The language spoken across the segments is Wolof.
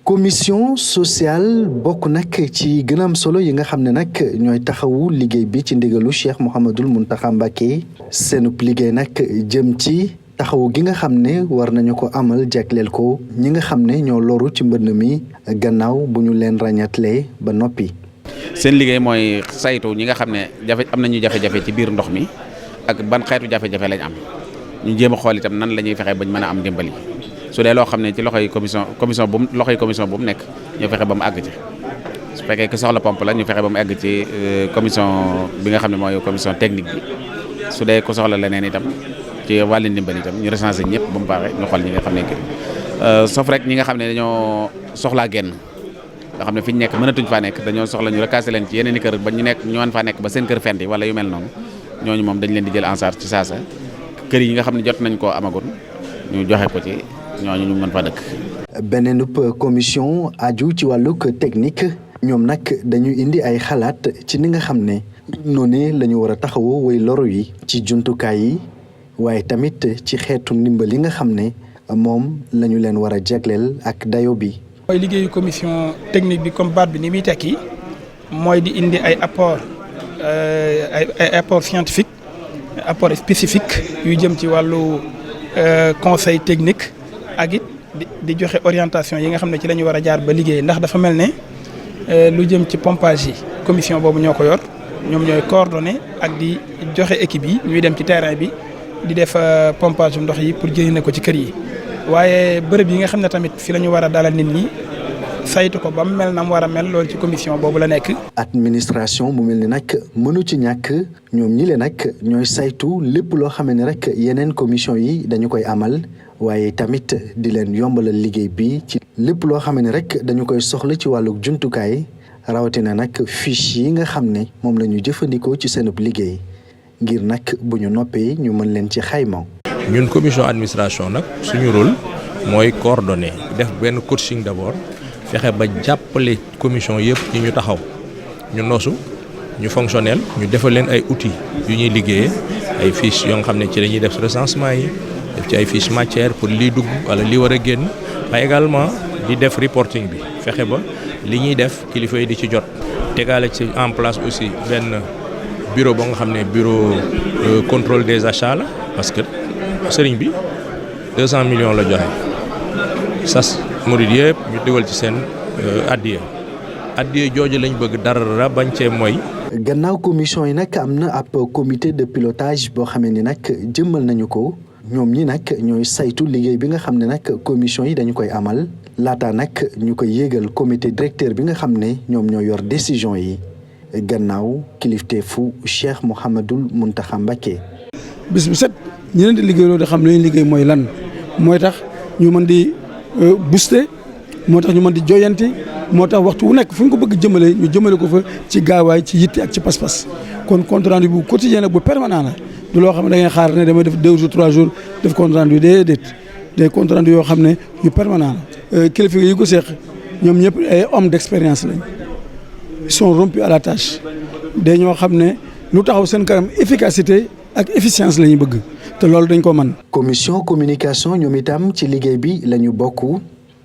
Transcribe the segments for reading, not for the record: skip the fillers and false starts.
commission sociale bokk nag ci gën a am solo yi nga xam ne nag ñooy taxawu liggéey bi ci ndigalu Cheikh Mouhamadoul Mountakha Mbacké seenub liggéey nag jëm ci taxawu gi nga xam ne war nañu ko amal jagleel ko ñi nga xam ne ñoo loru ci mbënn mi gannaaw bu ñu leen ràññatlee ba noppi. seen liggéey mooy saytu ñi nga xam ne am nañu jafe-jafe ci biir ndox mi ak ban xeetu jafe-jafe lañ am ñu jéem a xool itam nan la ñuy fexe bañ mën a am dimbali su dee loo xam ne ci loxoy commission bu mu nekk ñu fexe ba mu àgg ci su fekkee ku soxla pompe la ñu fexe ba mu àgg ci commission bi nga xam ne mooy commission technique bi su dee ku soxla leneen itam ci wàllu ndimbali itam ñu recensé ñëpp ba mu baaxee ñu xool ñi nga xam ne sauf rek ñi nga xam ne dañoo soxlaa génn nga xam ne fi ñu nekk mënatuñ faa nekk dañoo soxla ñu recasé leen ci yeneen i kër ba ñu mën faa nekk ba seen kër fenti wala yu mel noonu ñooñu moom dañ leen di jël en charge ci saasa kër yi nga xam ne jot nañ koo amagun ñu joxe ko ci ñooñu ñu mën fa dëkk. beneen commission aju ci wàllug technique ñoom nag dañu indi ay xalaat ci ni nga xam ne noonu la ñu war a taxawoo way loru yi ci jumtukaay yi waaye tamit ci xeetu ndimbal yi nga xam ne moom la ñu leen war a jagleel ak dayo bi. mooy liggéeyu commission technique bi comme baat bi ni muy tekki mooy di indi ay apport scientifique apport spécifique yu jëm ci wàllu conseil technique. ak it di joxe orientation yi nga xam ne ci la ñu war a jaar ba liggéey ndax dafa mel ne lu jëm ci pompage yi commission boobu ñoo ko yor ñoom ñooy coordonné ak di joxe équipe yi ñuy dem ci terrain bi di def pompage ndox yi pour jëriñoo ko ci kër yi. waaye bërëb yi nga xam ne tamit fi la ñu war a dalal nit ñi saytu ko ba mu mel na mu war a mel loolu ci commission boobu la nekk. administration mu mel ni nag mënu ci ñàkk ñoom ñi le nag ñooy saytu lépp loo xam ne rek yeneen commission yi dañu koy amal. waaye tamit di leen yombalal liggéey bi ci lépp loo xam ne rek dañu koy soxla ci wàllu jumtukaay rawatina nag fiche yi nga xam ne moom la ñu jëfandikoo ci seenub liggéey ngir nag bu ñu noppee ñu mën leen ci xayma. ñun commission administration nag suñu rôle mooy coordonner def benn coaching d'abord fexe ba jàppale commission yëpp ñi ñu taxaw ñu noosu ñu fonctionnel ñu defal leen ay outils yu ñuy liggéeyee ay fiches yoo nga xam ne ci lañuy def recensement yi. def ci ay fiches matière pour lii dugg wala lii war a génn waaye également di def reporting bi fexe ba li ñuy def kilifa yi di ci jot tegaale ci en place aussi benn bureau ba nga xam ne bureau contrôle des achats la parce que sëriñ bi 200 millions la joxe sas murid yëpp ñu dugal ci seen addiya jooju lañ bëgg dara bañ cee mooy. gannaaw commission yi nag am na ab comité de pilotage boo xamee ni nag jëmmal nañu ko. ñoom ñi nag ñooy saytu liggéey bi nga xam ne nag commission yi dañu koy amal laata nag ñu koy yéegal comité directeur bi nga xam ne ñoom ñoo yor décision yi gannaaw kilifteefu Cheikh Mouhamadoul Mountakha Mbacké. bis bu set ñi leen di liggéeyloo di xam ne liggéey mooy lan mooy tax ñu mën di booster moo tax ñu mën di joyanti moo tax waxtu wu nekk fu ñu ko bëgg jëmale ñu jëmale ko fa ci gaawaay ci yitte ak ci pas-pas kon compte rendu bu quotidien bu permanent la. du loo xam ne da ngay xaar ne damay def 2 jours 3 jours def compte rendu déedéet des compte rendu yoo xam ne yu permanent la kilifa yi ko seeq ñoom ñëpp ay hommes d'expérience lañ ils sont rompus à la tâche day ñoo xam ne lu taxaw seen kanam efficacité ak efficience la ñu bëgg te loolu dañ ko mën. commission communication ñoom itam ci liggéey bi la ñu bokk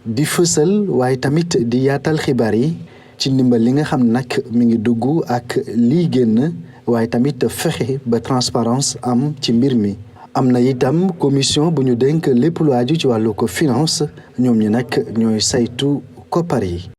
di fësal waaye tamit di yaatal xibaar yi ci ndimbal li nga xam nag mi ngi dugg ak lii génn. waaye tamit fexe ba transparence am ci mbir mi am na itam commission bu ñu dénk lépp lu aju ci wàllu ko finance ñoom ñi nag ñooy saytu koppar yi.